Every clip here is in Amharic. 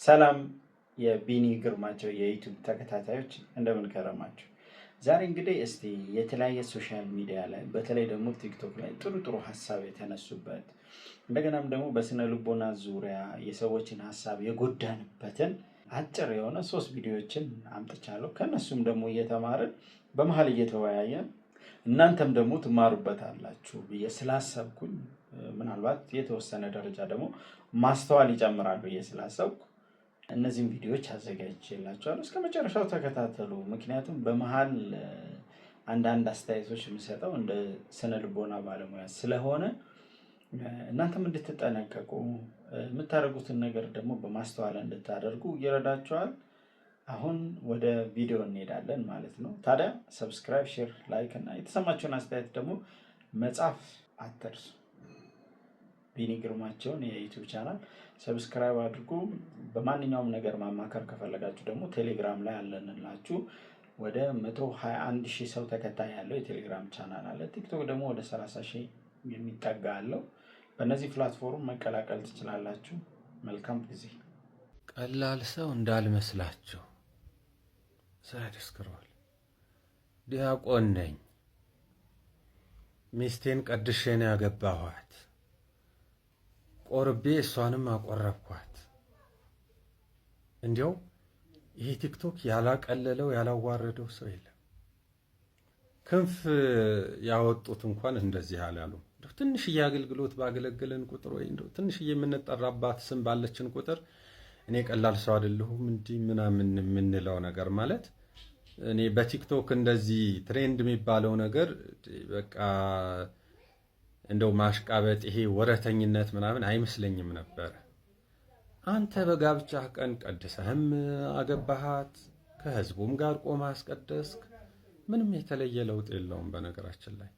ሰላም የቢኒ ግርማቸው የ YouTube ተከታታዮች፣ እንደምን ከረማችሁ? ዛሬ እንግዲህ እስቲ የተለያየ social media ላይ፣ በተለይ ደግሞ TikTok ላይ ጥሩ ጥሩ ሀሳብ የተነሱበት፣ እንደገናም ደግሞ በስነ ልቦና ዙሪያ የሰዎችን ሀሳብ የጎዳንበትን አጭር የሆነ ሶስት ቪዲዮዎችን አምጥቻለሁ። ከእነሱም ደግሞ እየተማርን፣ በመሀል እየተወያየን እናንተም ደግሞ ትማሩበታላችሁ ብዬ ስላሰብኩኝ፣ ምናልባት የተወሰነ ደረጃ ደግሞ ማስተዋል ይጨምራል ብዬ ስላሰብኩ እነዚህን ቪዲዮዎች አዘጋጅቼላችኋለሁ። እስከ መጨረሻው ተከታተሉ። ምክንያቱም በመሀል አንዳንድ አስተያየቶች የምሰጠው እንደ ስነ ልቦና ባለሙያ ስለሆነ እናንተም እንድትጠነቀቁ፣ የምታደርጉትን ነገር ደግሞ በማስተዋል እንድታደርጉ ይረዳችኋል። አሁን ወደ ቪዲዮ እንሄዳለን ማለት ነው። ታዲያ subscribe፣ share፣ like እና የተሰማችሁን አስተያየት ደግሞ መጻፍ አትርሱ። ቢኒ ግርማቸውን የ YouTube channel subscribe አድርጉ። በማንኛውም ነገር ማማከር ከፈለጋችሁ ደግሞ ቴሌግራም ላይ አለንላችሁ። ወደ 121 ሺህ ሰው ተከታይ ያለው የቴሌግራም ቻናል አለ። TikTok ደግሞ ወደ 30 ሺህ የሚጠጋ አለው። በእነዚህ platform መቀላቀል ትችላላችሁ። መልካም ጊዜ። ቀላል ሰው እንዳልመስላችሁ ስራ ደስክረዋል። ዲያቆን ነኝ። ሚስቴን ቀድሼ ነው ያገባኋት። ቆርቤ እሷንም አቆረብኳት። እንዲያው ይሄ TikTok ያላቀለለው ያላዋረደው ሰው የለም። ክንፍ ያወጡት እንኳን እንደዚህ አላሉ። ትንሽዬ አገልግሎት ባገለገለን ቁጥር ወይ እንደው ትንሽዬ የምንጠራባት ስም ባለችን ቁጥር እኔ ቀላል ሰው አይደለሁም እንዲህ ምናምን የምንለው ነገር፣ ማለት እኔ በ TikTok እንደዚህ trend የሚባለው ነገር በቃ እንደው ማሽቃበጥ፣ ይሄ ወረተኝነት ምናምን አይመስለኝም ነበር። አንተ በጋብቻህ ቀን ቀድሰህም አገባሃት፣ ከህዝቡም ጋር ቆመህ አስቀደስክ። ምንም የተለየ ለውጥ የለውም። በነገራችን ላይ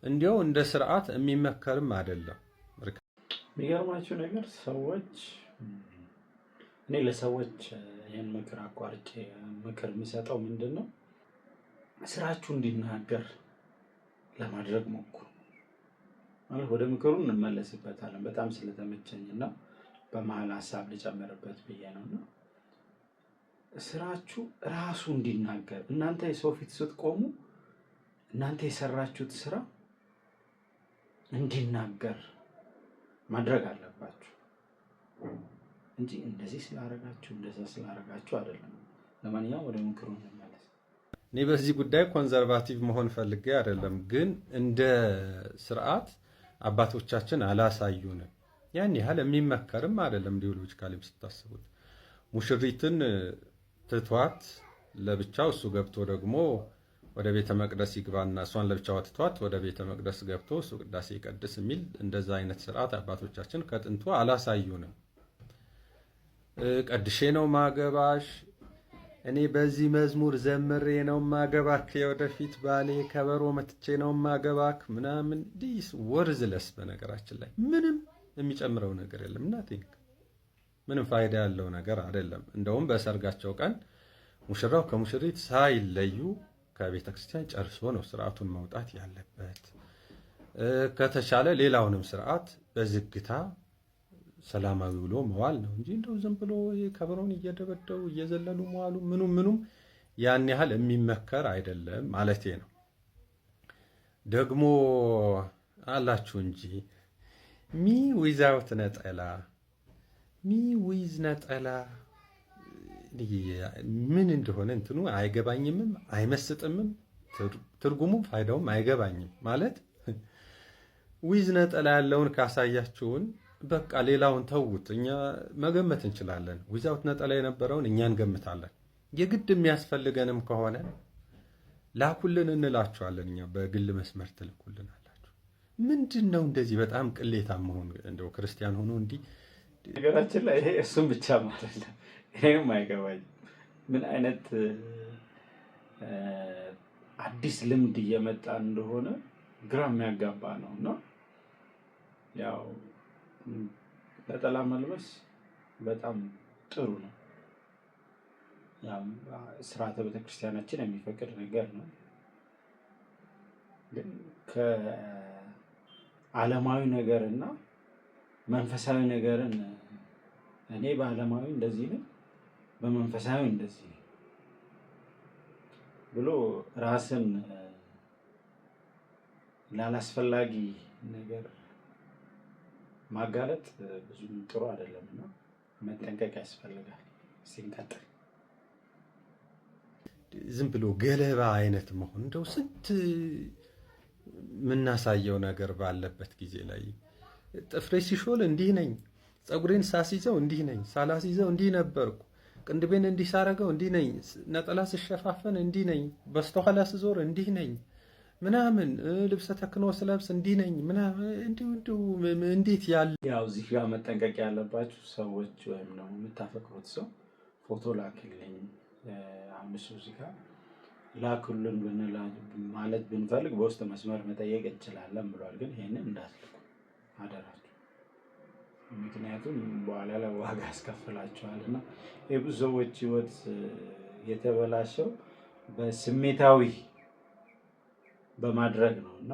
እንዲያው እንደ ስርዓት የሚመከርም አይደለም። የሚገርማችሁ ነገር ሰዎች፣ እኔ ለሰዎች ይህን ምክር አቋርጬ ምክር የምሰጠው ምንድን ነው፣ ስራችሁ እንዲናገር ለማድረግ ሞክሩ። ማለት ወደ ምክሩ እንመለስበታለን። በጣም ስለተመቸኝ እና በመሀል ሀሳብ ልጨምርበት ብዬ ነው። እና ስራችሁ ራሱ እንዲናገር፣ እናንተ የሰው ፊት ስትቆሙ እናንተ የሰራችሁት ስራ እንዲናገር ማድረግ አለባችሁ እንጂ እንደዚህ ስላረጋችሁ እንደዛ ስላረጋችሁ አይደለም። ለማንኛውም ወደ ምክሩ እንመለስ። እኔ በዚህ ጉዳይ conservative መሆን ፈልጌ አይደለም፣ ግን እንደ ስርዓት አባቶቻችን አላሳዩንም። ያን ያህል የሚመከርም አይደለም። Theologically ም ስታስቡት ሙሽሪትን ትቷት ለብቻው እሱ ገብቶ ደግሞ ወደ ቤተ መቅደስ ይግባና እሷን ለብቻዋ ትቷት ወደ ቤተ መቅደስ ገብቶ እሱ ቅዳሴ ይቀድስ የሚል እንደዛ አይነት ስርዓት አባቶቻችን ከጥንቱ አላሳዩንም። ቀድሼ ነው ማገባሽ፣ እኔ በዚህ መዝሙር ዘምሬ ነው ማገባክ፣ የወደፊት ባሌ፣ ከበሮ መትቼ ነው ማገባክ ምናምን this worthless። በነገራችን ላይ ምንም የሚጨምረው ነገር የለም። Nothing፣ ምንም ፋይዳ ያለው ነገር አይደለም። እንደውም በሰርጋቸው ቀን ሙሽራው ከሙሽሪት ሳይለዩ ከቤተ ክርስቲያን ጨርሶ ነው ስርዓቱን መውጣት ያለበት። ከተቻለ ሌላውንም ስርዓት በዝግታ ሰላማዊ ውሎ መዋል ነው እንጂ እንደው ዝም ብሎ ከበሮን እየደበደቡ እየዘለሉ መዋሉ ምኑም ምኑም ያን ያህል የሚመከር አይደለም ማለቴ ነው። ደግሞ አላችሁ እንጂ me without ነጠላ፣ me with ነጠላ፣ ምን እንደሆነ እንትኑ አይገባኝምም፣ አይመስጥምም፣ ትርጉሙም ፋይዳውም አይገባኝም። ማለት with ነጠላ ያለውን ካሳያችሁን በቃ ሌላውን ተዉት። እኛ መገመት እንችላለን። Without ነጠላ የነበረውን እኛ እንገምታለን። የግድ የሚያስፈልገንም ከሆነ ላኩልን እንላችኋለን። እኛ በግል መስመር ትልኩልን አላችሁ። ምንድን ነው እንደዚህ በጣም ቅሌታም መሆን? እንደው ክርስቲያን ሆኖ እንዲህ ነገራችን ላይ ይሄ እሱም ብቻ አይደለም፣ ይሄም አይገባኝም። ምን አይነት አዲስ ልምድ እየመጣ እንደሆነ ግራ የሚያጋባ ነው። እና ያው ነጠላ መልበስ በጣም ጥሩ ነው። ስርዓተ ቤተክርስቲያናችን የሚፈቅድ ነገር ነው። ግን ከዓለማዊ ነገር እና መንፈሳዊ ነገርን እኔ በዓለማዊ እንደዚህ ነኝ፣ በመንፈሳዊ እንደዚህ ነኝ ብሎ ራስን ላላስፈላጊ ነገር ማጋለጥ ብዙም ጥሩ አይደለም እና መጠንቀቅ ያስፈልጋል። ሲንቀጥል ዝም ብሎ ገለባ አይነት መሆን፣ እንደው ስንት የምናሳየው ነገር ባለበት ጊዜ ላይ ጥፍሬ ሲሾል እንዲህ ነኝ፣ ፀጉሬን ሳስይዘው እንዲህ ነኝ፣ ሳላስይዘው እንዲህ ነበርኩ፣ ቅንድቤን እንዲህ ሳረገው እንዲህ ነኝ፣ ነጠላ ስሸፋፈን እንዲህ ነኝ፣ በስተኋላ ስዞር እንዲህ ነኝ ምናምን፣ ልብሰ ተክህኖ ስለብስ እንዲህ ነኝ ምናምን፣ እንዲሁ እንዲሁ እንዴት ያለ ያው እዚህ ጋር መጠንቀቅ ያለባችሁ ሰዎች ወይም ደግሞ የምታፈቅሩት ሰው ፎቶ ላክልኝ፣ አሁን እሱ እዚህ ጋር ላክሉን ማለት ብንፈልግ በውስጥ መስመር መጠየቅ እንችላለን ብሏል። ግን ይህንን እንዳትልኩ አደራችሁ። ምክንያቱም በኋላ ላይ ዋጋ ያስከፍላችኋል እና የብዙ ሰዎች ህይወት የተበላሸው በስሜታዊ በማድረግ ነው እና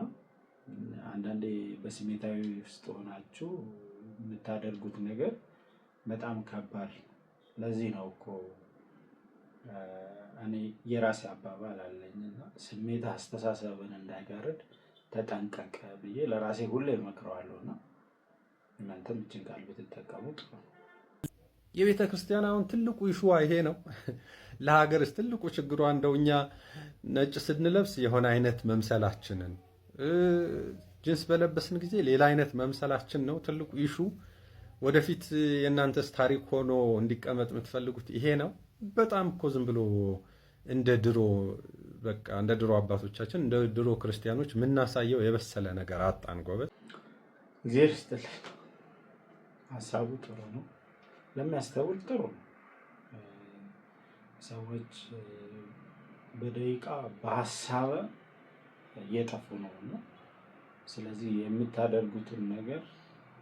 አንዳንዴ በስሜታዊ ውስጥ ሆናችሁ የምታደርጉት ነገር በጣም ከባድ ነው። ለዚህ ነው እኮ እኔ የራሴ አባባል አለኝ እና ስሜት አስተሳሰብን እንዳይጋርድ ተጠንቀቀ ብዬ ለራሴ ሁሌ እመክረዋለሁ እና እናንተም እችን ቃል ብትጠቀሙ ጥሩ ነው። የቤተ ክርስቲያን አሁን ትልቁ issue ዋ ይሄ ነው። ለሀገርስ ትልቁ ችግሯ እንደው እኛ ነጭ ስንለብስ የሆነ አይነት መምሰላችንን፣ ጅንስ በለበስን ጊዜ ሌላ አይነት መምሰላችን ነው ትልቁ issue። ወደፊት የእናንተስ ታሪክ ሆኖ እንዲቀመጥ የምትፈልጉት ይሄ ነው። በጣም እኮ ዝም ብሎ እንደ ድሮ፣ በቃ እንደ ድሮ አባቶቻችን፣ እንደ ድሮ ክርስቲያኖች የምናሳየው የበሰለ ነገር አጣን ጎበዝ። እግዚአብሔር ይስጥልኝ። ሀሳቡ ጥሩ ነው፣ ለሚያስተውል ጥሩ ነው። ሰዎች በደቂቃ በሀሳብ እየጠፉ ነው እና ስለዚህ የምታደርጉትን ነገር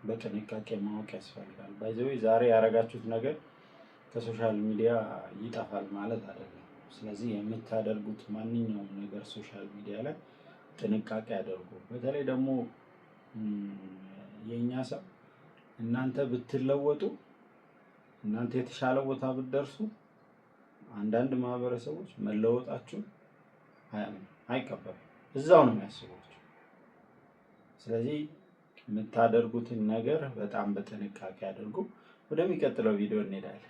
በጥንቃቄ ማወቅ ያስፈልጋል። By the way ዛሬ ያደረጋችሁት ነገር ከ social media ይጠፋል ማለት አይደለም። ስለዚህ የምታደርጉት ማንኛውም ነገር social media ላይ ጥንቃቄ አድርጉ። በተለይ ደግሞ የእኛ ሰው እናንተ ብትለወጡ፣ እናንተ የተሻለ ቦታ ብትደርሱ አንዳንድ ማህበረሰቦች መለወጣችሁን አያምኑም፣ አይቀበሉም። እዛው ነው የሚያስቧቸው። ስለዚህ የምታደርጉትን ነገር በጣም በጥንቃቄ አድርጉ። ወደሚቀጥለው ቪዲዮ እንሄዳለን።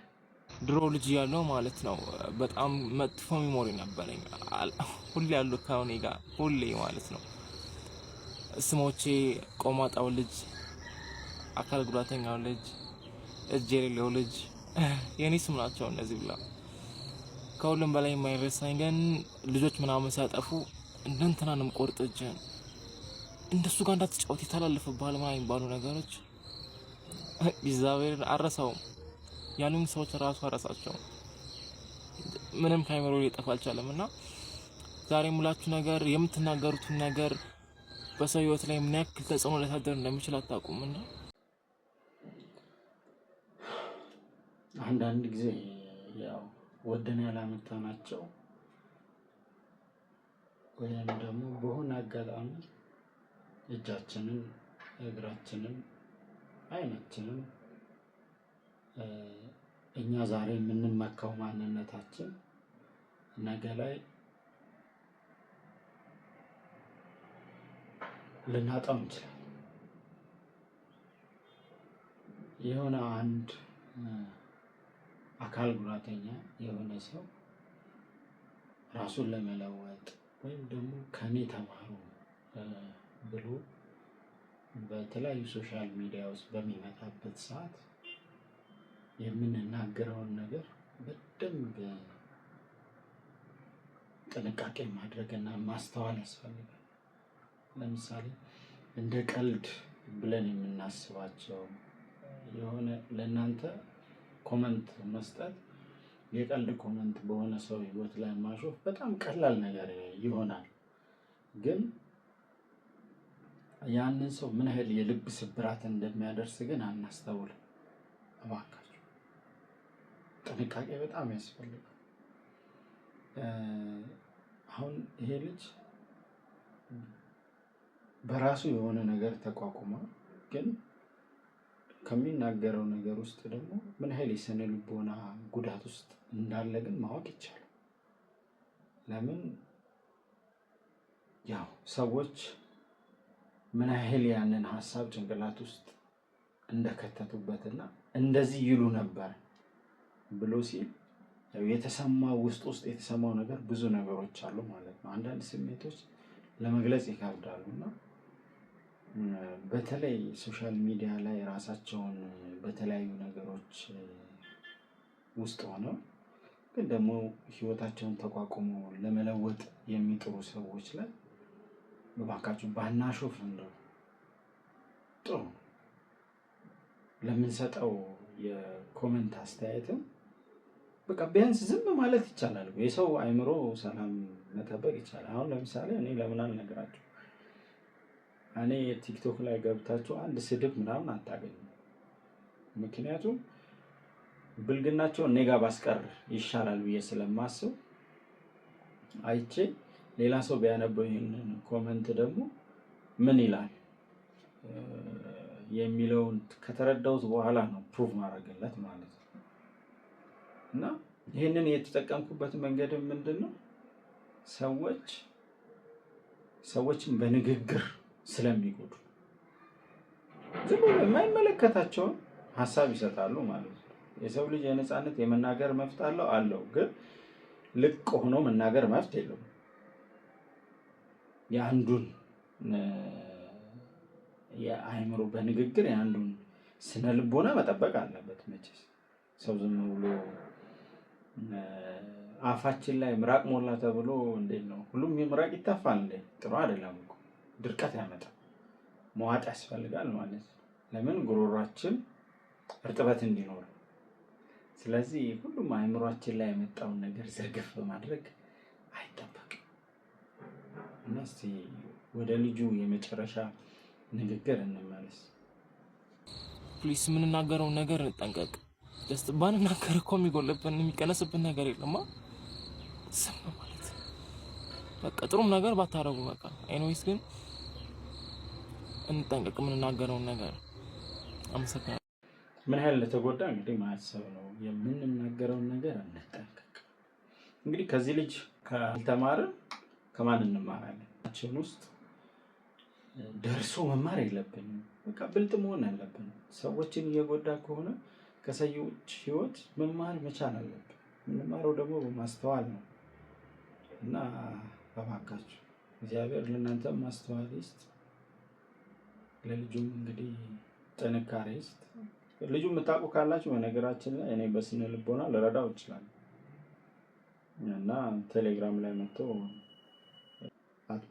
ድሮ ልጅ እያለሁ ማለት ነው በጣም መጥፎ memory ነበረኝ። ሁሌ ያሉ ከእኔ ጋር ሁሌ ማለት ነው። ስሞቼ ቆማጣው ልጅ፣ አካል ጉዳተኛው ልጅ፣ እጅ የሌለው ልጅ የኔ ስም ናቸው እነዚህ ብላ። ከሁሉም በላይ የማይረሳኝ ግን ልጆች ምናምን ሲያጠፉ እንደ እንትናንም ቆርጥ እጅህን፣ እንደሱ ጋር እንዳትጫወት የተላለፈብሃል ምናምን የሚባሉ ነገሮች እግዚአብሔርን አረሳውም። ያሉኝ ሰዎች ራሱ አረሳቸውም። ምንም ከአይምሮ ሊጠፋ አልቻለም። እና ዛሬ የምላችሁ ነገር የምትናገሩትን ነገር በሰው ህይወት ላይ ምን ያክል ተጽዕኖ ሊያሳድር እንደሚችል አታውቁም። እና አንዳንድ ጊዜ ያው ወደን ያላመጣናቸው ወይም ደግሞ በሆነ አጋጣሚ እጃችንን፣ እግራችንን፣ አይናችንን፣ እኛ ዛሬ የምንመካው ማንነታችን ነገ ላይ ልናጣው እንችላለን። የሆነ አንድ አካል ጉዳተኛ የሆነ ሰው ራሱን ለመለወጥ ወይም ደግሞ ከኔ ተማሩ ብሎ በተለያዩ social media ውስጥ በሚመጣበት ሰዓት የምንናገረውን ነገር በደንብ ጥንቃቄ ማድረግና ማስተዋል ያስፈልጋል። ለምሳሌ እንደ ቀልድ ብለን የምናስባቸው የሆነ ለእናንተ comment መስጠት፣ የቀልድ comment በሆነ ሰው ህይወት ላይ ማሾፍ በጣም ቀላል ነገር ይሆናል። ግን ያንን ሰው ምን ያህል የልብ ስብራት እንደሚያደርስ ግን አናስተውልም። እባካችሁ ጥንቃቄ በጣም ያስፈልጋል። አሁን ይሄ ልጅ በራሱ የሆነ ነገር ተቋቁሟል። ግን ከሚናገረው ነገር ውስጥ ደግሞ ምን ያህል የስነ ልቦና ጉዳት ውስጥ እንዳለ ግን ማወቅ ይቻላል። ለምን ያው ሰዎች ምን ያህል ያንን ሀሳብ ጭንቅላት ውስጥ እንደከተቱበትና እንደዚህ ይሉ ነበር ብሎ ሲል የተሰማው ውስጥ ውስጥ የተሰማው ነገር ብዙ ነገሮች አሉ ማለት ነው። አንዳንድ ስሜቶች ለመግለጽ ይከብዳሉ እና በተለይ social media ላይ ራሳቸውን በተለያዩ ነገሮች ውስጥ ሆነው ግን ደግሞ ህይወታቸውን ተቋቁሞ ለመለወጥ የሚጥሩ ሰዎች ላይ እባካችሁ ባናሾፍ እንደው ጥሩ ነው። ለምንሰጠው የ comment አስተያየትም በቃ ቢያንስ ዝም ማለት ይቻላል። የሰው አእምሮ ሰላም መጠበቅ ይቻላል። አሁን ለምሳሌ እኔ ለምን አልነግራችሁ፣ እኔ ቲክቶክ ላይ ገብታችሁ አንድ ስድብ ምናምን አታገኙም። ምክንያቱም ብልግናቸው እኔ ጋር ባስቀር ይሻላል ብዬ ስለማስብ አይቼ ሌላ ሰው ቢያነበው ይህንን comment ደግሞ ምን ይላል የሚለውን ከተረዳሁት በኋላ ነው prove ማድረግለት ማለት ነው። እና ይህንን የተጠቀምኩበት መንገድ ምንድን ነው? ሰዎች ሰዎችን በንግግር ስለሚጎዱ ዝም ብሎ የማይመለከታቸውን ሀሳብ ይሰጣሉ ማለት ነው። የሰው ልጅ የነፃነት የመናገር መብት አለው አለው፣ ግን ልቅ ሆኖ መናገር መብት የለውም። የአንዱን የአእምሮ በንግግር የአንዱን ስነ ልቦና መጠበቅ አለበት። መቼስ ሰው ዝም ብሎ አፋችን ላይ ምራቅ ሞላ ተብሎ እንዴት ነው ሁሉም ምራቅ ይተፋል እንዴ? ጥሩ አይደለም እኮ፣ ድርቀት ያመጣል። መዋጥ ያስፈልጋል ማለት ነው። ለምን? ጉሮሯችን እርጥበት እንዲኖር። ስለዚህ ሁሉም አእምሯችን ላይ የመጣውን ነገር ዝርግፍ በማድረግ አይጠበቅም። እና እስቲ ወደ ልጁ የመጨረሻ ንግግር እንመለስ። Please፣ የምንናገረውን ነገር እንጠንቀቅ። Just ባንናገር እኮ የሚጎልብን የሚቀነስብን ነገር የለማ። ዝም ማለት በቃ፣ ጥሩም ነገር ባታረጉ በቃ። Anyways ግን እንጠንቀቅ የምንናገረውን ነገር። አመሰግናለሁ። ምን ያህል እንደተጎዳ እንግዲህ ማሰብ ነው። የምንናገረውን ነገር እንጠንቀቅ። እንግዲህ ከዚህ ልጅ ካልተማርን ከማን እንማራለን? ችን ውስጥ ደርሶ መማር የለብንም። በቃ ብልጥ መሆን አለብን። ሰዎችን እየጎዳ ከሆነ ከሰዎች ህይወት መማር መቻል አለብን። የምንማረው ደግሞ በማስተዋል ነው። እና እባካችሁ እግዚአብሔር ለእናንተ ማስተዋል ይስጥ፣ ለልጁም እንግዲህ ጥንካሬ ይስጥ። ልጁ የምታውቁ ካላችሁ በነገራችን ላይ እኔ በስነ ልቦና ልረዳው እችላለሁ እና ቴሌግራም ላይ መጥቶ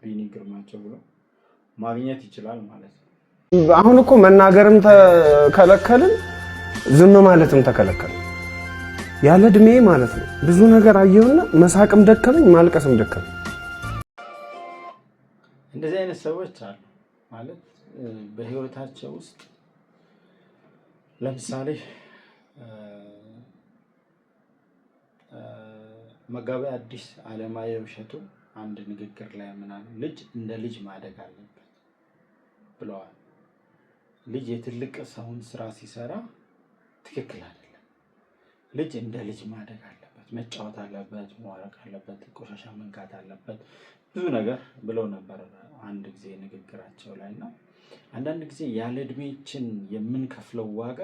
@ቢኒ ግርማቸው ብሎ ማግኘት ይችላል ማለት ነው። አሁን እኮ መናገርም ተከለከልን፣ ዝም ማለትም ተከለከልን። ያለ እድሜ ማለት ነው። ብዙ ነገር አየሁና መሳቅም ደከመኝ፣ ማልቀስም ደከመኝ። እንደዚህ አይነት ሰዎች አሉ ማለት በህይወታቸው ውስጥ ለምሳሌ መጋቤ ሐዲስ ዓለማየሁ እሸቱ አንድ ንግግር ላይ ምናምን ልጅ እንደ ልጅ ማደግ አለበት ብለዋል። ልጅ የትልቅ ሰውን ስራ ሲሰራ ትክክል አይደለም። ልጅ እንደ ልጅ ማደግ አለበት፣ መጫወት አለበት፣ መዋረቅ አለበት፣ ቆሻሻ መንካት አለበት፣ ብዙ ነገር ብለው ነበር አንድ ጊዜ ንግግራቸው ላይ። እና አንዳንድ ጊዜ ያለ እድሜችን የምንከፍለው ዋጋ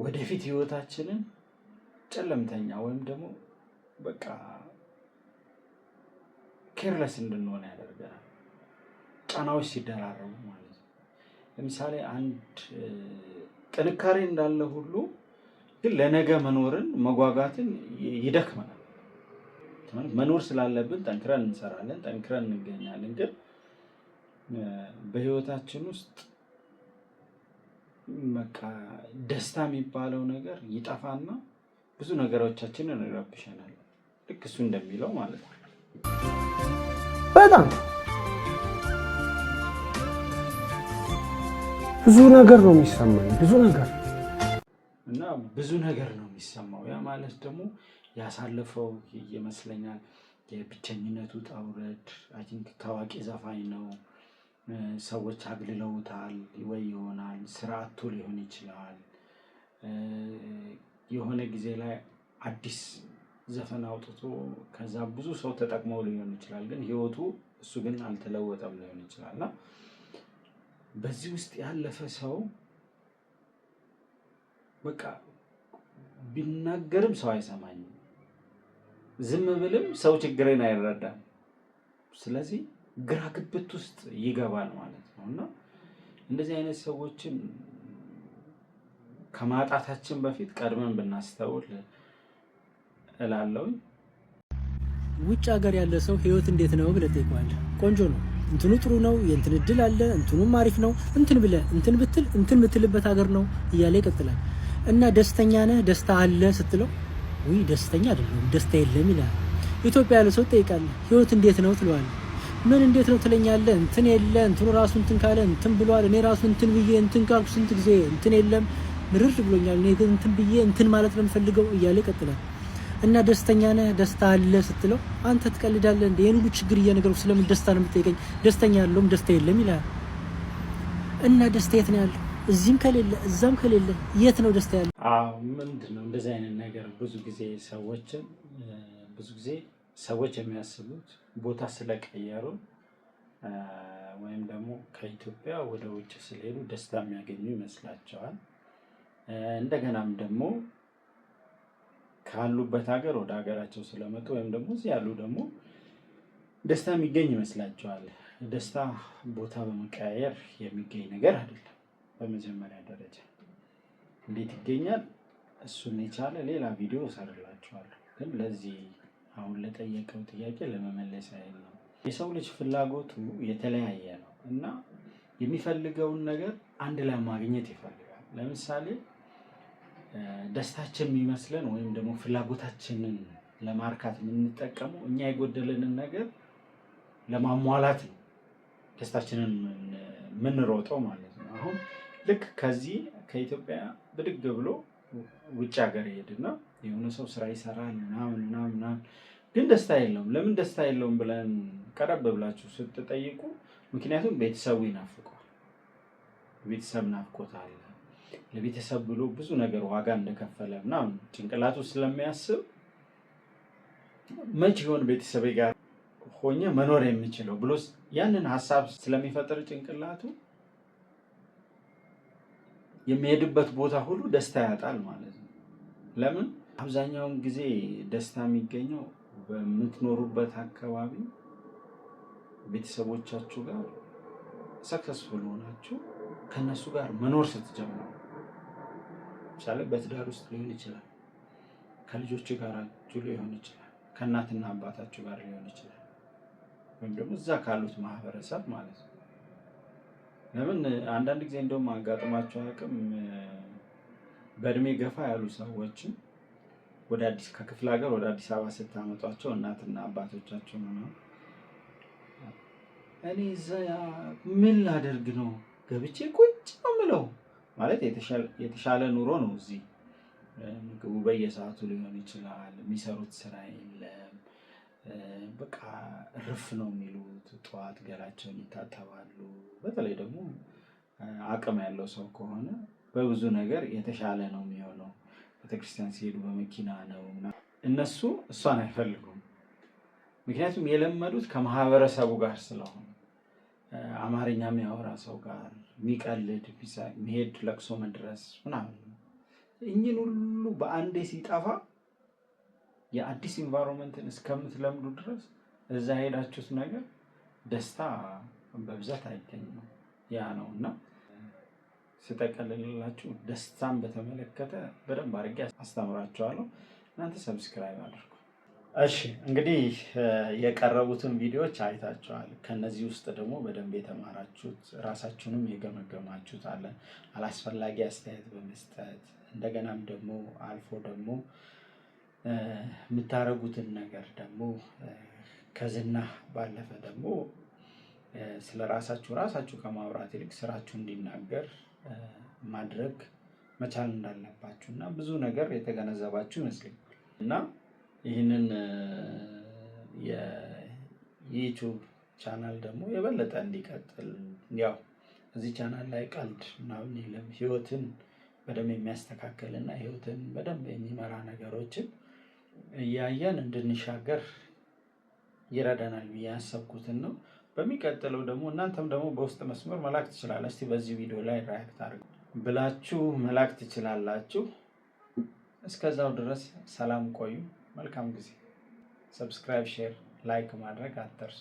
ወደፊት ህይወታችንን ጨለምተኛ ወይም ደግሞ በቃ careless እንድንሆን ያደርገናል። ጫናዎች ሲደራረቡ ማለት ነው። ለምሳሌ አንድ ጥንካሬ እንዳለ ሁሉ ግን ለነገ መኖርን መጓጋትን ይደክመናል። መኖር ስላለብን ጠንክረን እንሰራለን፣ ጠንክረን እንገኛለን። ግን በህይወታችን ውስጥ በቃ ደስታ የሚባለው ነገር ይጠፋና ብዙ ነገሮቻችንን ይረብሸናል። ልክ እሱ እንደሚለው ማለት ነው። በጣም ብዙ ነገር ነው የሚሰማኝ፣ ብዙ ነገር። እና ብዙ ነገር ነው የሚሰማው። ያ ማለት ደግሞ ያሳለፈው ይመስለኛል የብቸኝነቱ ውጣ ውረድ። I think ታዋቂ ዘፋኝ ነው። ሰዎች አግልለውታል ወይ ይሆናል፣ ስራ አጥቶ ሊሆን ይችላል። የሆነ ጊዜ ላይ አዲስ ዘፈን አውጥቶ ከዛ ብዙ ሰው ተጠቅመው ሊሆን ይችላል። ግን ህይወቱ እሱ ግን አልተለወጠም ሊሆን ይችላል። እና በዚህ ውስጥ ያለፈ ሰው በቃ ቢናገርም ሰው አይሰማኝም፣ ዝም ብልም ሰው ችግሬን አይረዳም። ስለዚህ ግራ ግብት ውስጥ ይገባል ማለት ነው። እና እንደዚህ አይነት ሰዎችን ከማጣታችን በፊት ቀድመን ብናስተውል እላለሁኝ። ውጭ ሀገር ያለ ሰው ህይወት እንዴት ነው ብለህ ትጠይቀዋለህ። ቆንጆ ነው፣ እንትኑ ጥሩ ነው፣ የእንትን እድል አለ፣ እንትኑም አሪፍ ነው፣ እንትን ብለህ እንትን ብትል እንትን ብትልበት ሀገር ነው እያለ ይቀጥላል። እና ደስተኛ ነህ፣ ደስታ አለ ስትለው ውይ ደስተኛ አይደለሁም፣ ደስታ የለም ይላል። ኢትዮጵያ ያለ ሰው ትጠይቃለህ፣ ህይወት እንዴት ነው ትለዋለህ። ምን እንዴት ነው ትለኛለህ። እንትን የለ፣ እንትኑ ራሱ እንትን ካለ እንትን ብሏል። እኔ ራሱ እንትን ብዬ እንትን ካልኩ ስንት ጊዜ እንትን የለም፣ ምርር ብሎኛል። እኔ ግን እንትን ብዬ እንትን ማለት ነው የምፈልገው እያለ ይቀጥላል። እና ደስተኛ ነህ፣ ደስታ አለ ስትለው አንተ ትቀልዳለህ እንዴ? ይሄን ሁሉ ችግር እየነገርኩህ ስለምን ደስታ ነው የምትጠይቀኝ? ደስተኛ አይደለሁም፣ ደስታ የለም ይላል። እና ደስታ የት ነው ያለው? እዚህም ከሌለ እዛም ከሌለ የት ነው ደስታ ያለው? አዎ፣ ምንድን ነው እንደዚህ አይነት ነገር ብዙ ጊዜ ሰዎች የሚያስቡት ቦታ ስለቀየሩ ወይም ደግሞ ከኢትዮጵያ ወደ ውጭ ስለሄዱ ደስታ የሚያገኙ ይመስላቸዋል። እንደገናም ደግሞ ካሉበት ሀገር ወደ ሀገራቸው ስለመጡ ወይም ደግሞ እዚህ ያሉ ደግሞ ደስታ የሚገኝ ይመስላቸዋል። ደስታ ቦታ በመቀያየር የሚገኝ ነገር አይደለም። በመጀመሪያ ደረጃ እንዴት ይገኛል? እሱን የቻለ ሌላ ቪዲዮ እሰራላችኋለሁ። ግን ለዚህ አሁን ለጠየቀው ጥያቄ ለመመለስ ያህል ነው። የሰው ልጅ ፍላጎቱ የተለያየ ነው እና የሚፈልገውን ነገር አንድ ላይ ማግኘት ይፈልጋል። ለምሳሌ ደስታችን የሚመስለን ወይም ደግሞ ፍላጎታችንን ለማርካት የምንጠቀመው እኛ የጎደለንን ነገር ለማሟላት ነው። ደስታችንን የምንሮጠው ማለት ነው። አሁን ልክ ከዚህ ከኢትዮጵያ ብድግ ብሎ ውጭ ሀገር ይሄድና የሆነ ሰው ስራ ይሰራል ምናምን ምናምን ምናምን፣ ግን ደስታ የለውም። ለምን ደስታ የለውም ብለን ቀረብ ብላችሁ ስትጠይቁ፣ ምክንያቱም ቤተሰቡ ይናፍቀዋል። ቤተሰብ ናፍቆት አለ። ለቤተሰብ ብሎ ብዙ ነገር ዋጋ እንደከፈለ ምናምን ጭንቅላቱ ስለሚያስብ መች ይሆን ቤተሰቤ ጋር ሆኜ መኖር የምችለው ብሎ ያንን ሀሳብ ስለሚፈጥር ጭንቅላቱ የሚሄድበት ቦታ ሁሉ ደስታ ያጣል ማለት ነው። ለምን አብዛኛውን ጊዜ ደስታ የሚገኘው በምትኖሩበት አካባቢ ቤተሰቦቻችሁ ጋር successful ሆናችሁ ከነሱ ጋር መኖር ስትጀምሩ፣ ምሳሌ በትዳር ውስጥ ሊሆን ይችላል፣ ከልጆች ጋር ሊሆን ይችላል፣ ከእናትና አባታችሁ ጋር ሊሆን ይችላል፣ ወይም ደግሞ እዛ ካሉት ማህበረሰብ ማለት ነው። ለምን አንዳንድ ጊዜ እንደውም አጋጥሟቸው አያውቅም? በእድሜ ገፋ ያሉ ሰዎችን ወደ አዲስ ከክፍለ ሀገር ወደ አዲስ አበባ ስታመጧቸው እናትና አባቶቻቸው ነው፣ እኔ እዛ ምን ላደርግ ነው፣ ገብቼ ቁጭ ነው የምለው፣ ማለት የተሻለ ኑሮ ነው እዚህ፣ ምግቡ በየሰዓቱ ሊሆን ይችላል፣ የሚሰሩት ስራ የለም፣ በቃ እርፍ ነው የሚሉት። ጠዋት ገላቸውን ይታጠባሉ። በተለይ ደግሞ አቅም ያለው ሰው ከሆነ በብዙ ነገር የተሻለ ነው የሚሆነው። ቤተክርስቲያን ሲሄዱ በመኪና ነው። እነሱ እሷን አይፈልጉም። ምክንያቱም የለመዱት ከማህበረሰቡ ጋር ስለሆነ፣ አማርኛ የሚያወራ ሰው ጋር፣ የሚቀልድ፣ መሄድ፣ ለቅሶ መድረስ ምናምን፣ እኚህን ሁሉ በአንዴ ሲጠፋ የአዲስ environment ን እስከምትለምዱ ድረስ እዛ ሄዳችሁት ነገር ደስታ በብዛት አይገኝም። ያ ነው። እና ስጠቀልልላችሁ ደስታን በተመለከተ በደንብ አድርጌ አስተምራችኋለሁ። እናንተ subscribe አድርጉ። እሺ፣ እንግዲህ የቀረቡትን ቪዲዮዎች አይታችኋል። ከነዚህ ውስጥ ደግሞ በደንብ የተማራችሁት፣ ራሳችሁንም የገመገማችሁት አለ። አላስፈላጊ አስተያየት በመስጠት፣ እንደገናም ደግሞ አልፎ ደግሞ የምታደርጉትን ነገር ደግሞ ከዝና ባለፈ ደግሞ ስለ ራሳችሁ ራሳችሁ ከማውራት ይልቅ ስራችሁ እንዲናገር ማድረግ መቻል እንዳለባችሁ እና ብዙ ነገር የተገነዘባችሁ ይመስለኛል። እና ይህንን የ YouTube ቻናል ደግሞ የበለጠ እንዲቀጥል፣ ያው እዚህ ቻናል ላይ ቀልድ ምናምን የለም። ህይወትን በደንብ የሚያስተካክል እና ህይወትን በደንብ የሚመራ ነገሮችን እያየን እንድንሻገር ይረዳናል ብዬ ያሰብኩትን ነው። በሚቀጥለው ደግሞ እናንተም ደግሞ በውስጥ መስመር መላክ ትችላላችሁ። እስቲ በዚህ ቪዲዮ ላይ react አድርጉ ብላችሁ መላክ ትችላላችሁ። እስከዛው ድረስ ሰላም ቆዩ። መልካም ጊዜ። Subscribe፣ share፣ like ማድረግ አትርሱ።